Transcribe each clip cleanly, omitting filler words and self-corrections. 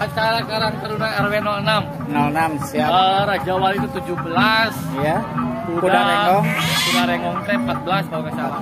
Acara Karang Taruna RW 06. 06, siap. Raja Wali itu 17. Iya. Kuda Renggong. Kuda Renggong teh 14 kalau nggak salah.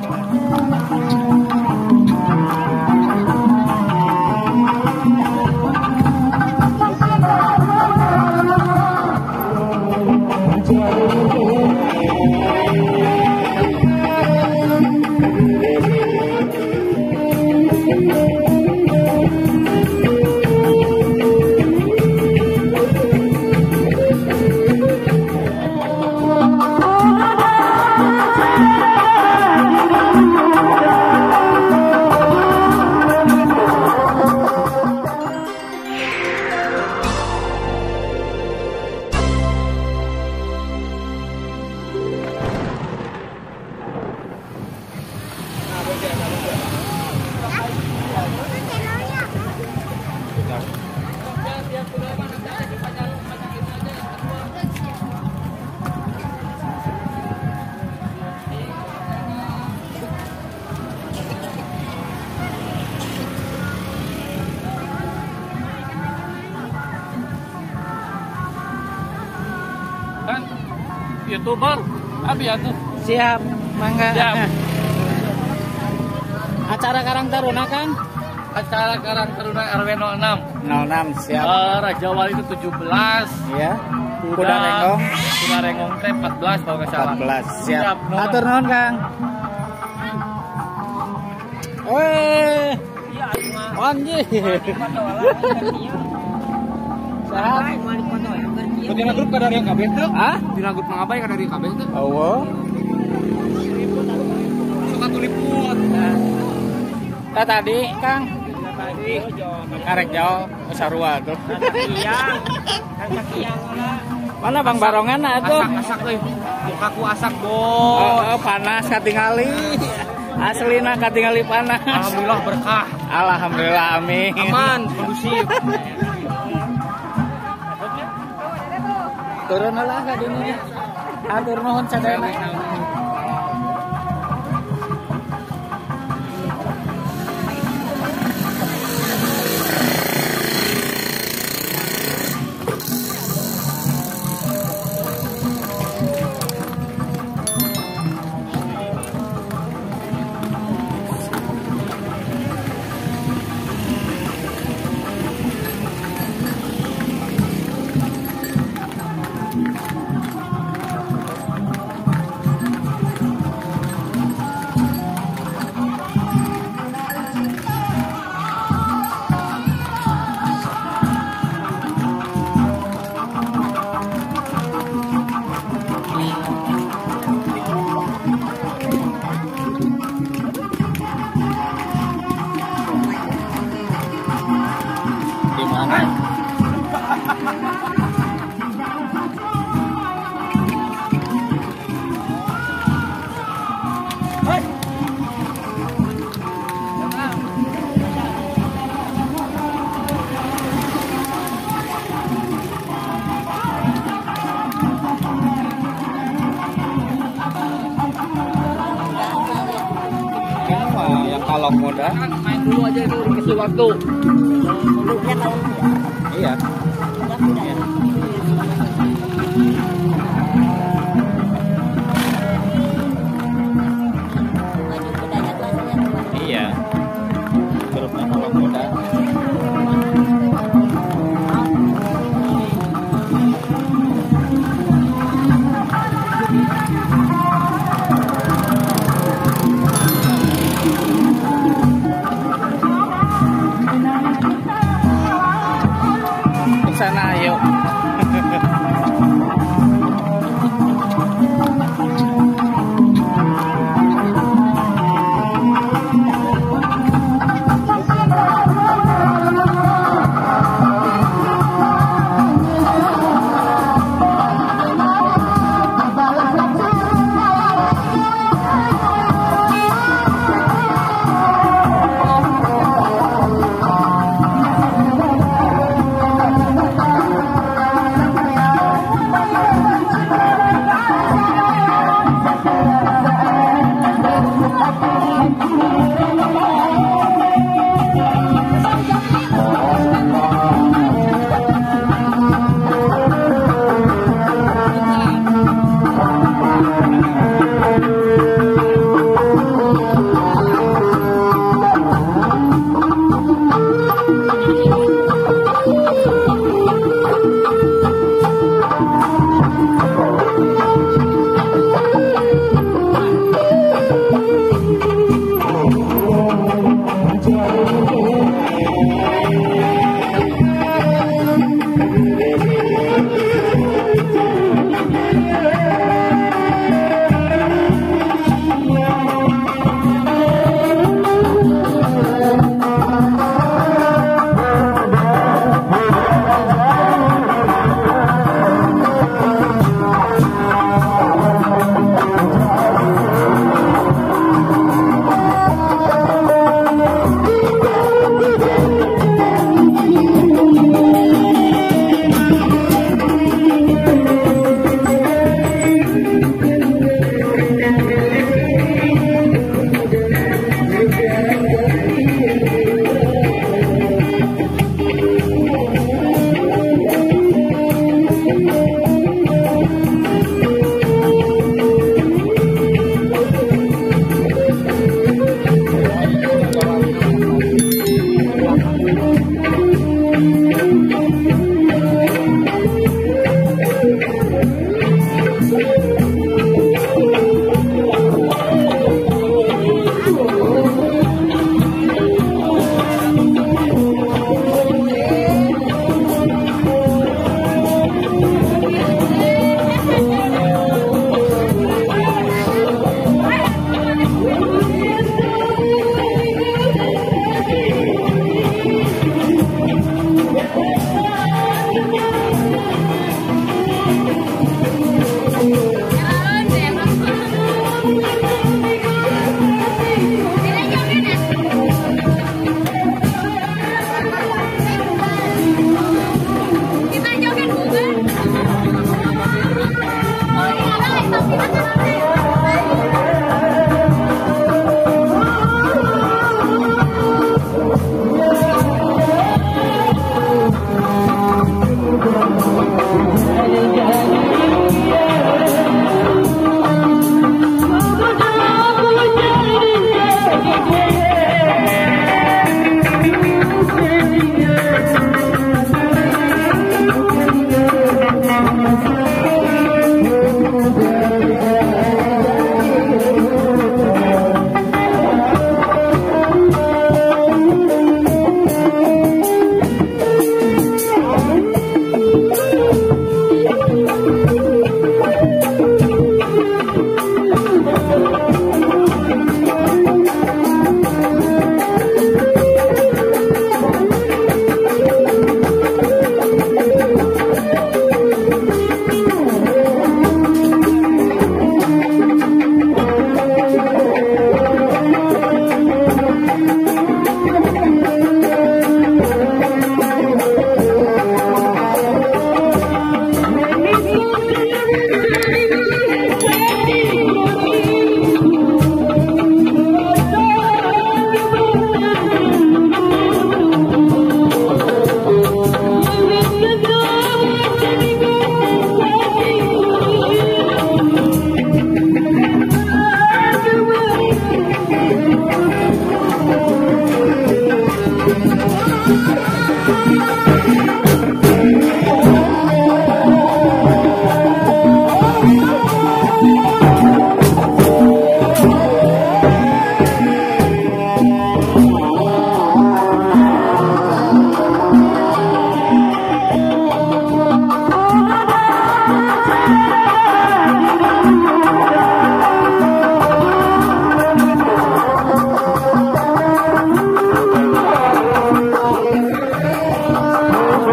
Kan YouTuber, abi atuh. Siap, mangga. Siap. Acara Karang Taruna kan? Acara Karang Taruna RW 06. 06, siap. Raja Wali itu 17. Iya. Kuda Renggong. Kuda Renggong teh 14 kalau nggak salah. 14, siap. Atur nuhun, Kang. Weh. Anjir. Sehat. Dina grup kada yang kabeh teu? Hah? Dina grup mangabay kada yang kabeh teu? Eueuh. Suka tuliput. Nah, tadi, Kang. Tadi karek jauh sarua tuh. Mana Bang Barongan atuh? Asak euy. Mukaku asak, Bos. Oh, panas katingali. Aslina katingali panas. Alhamdulillah berkah. Alhamdulillah, amin. Aman, kondusif. Turun lah ka dinya. Atur nuhun sadayana. Kalau muda main dulu aja itu dikasih waktu. Iya. Iya. Grupnya kalau muda. Sana ayo.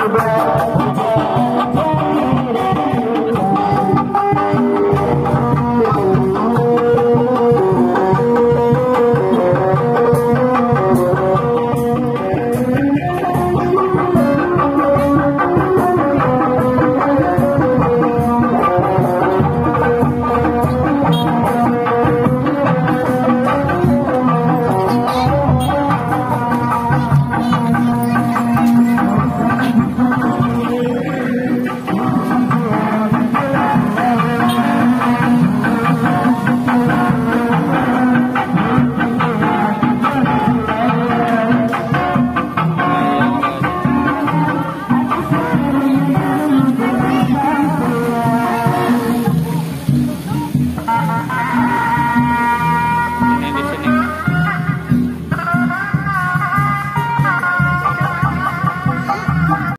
Bye.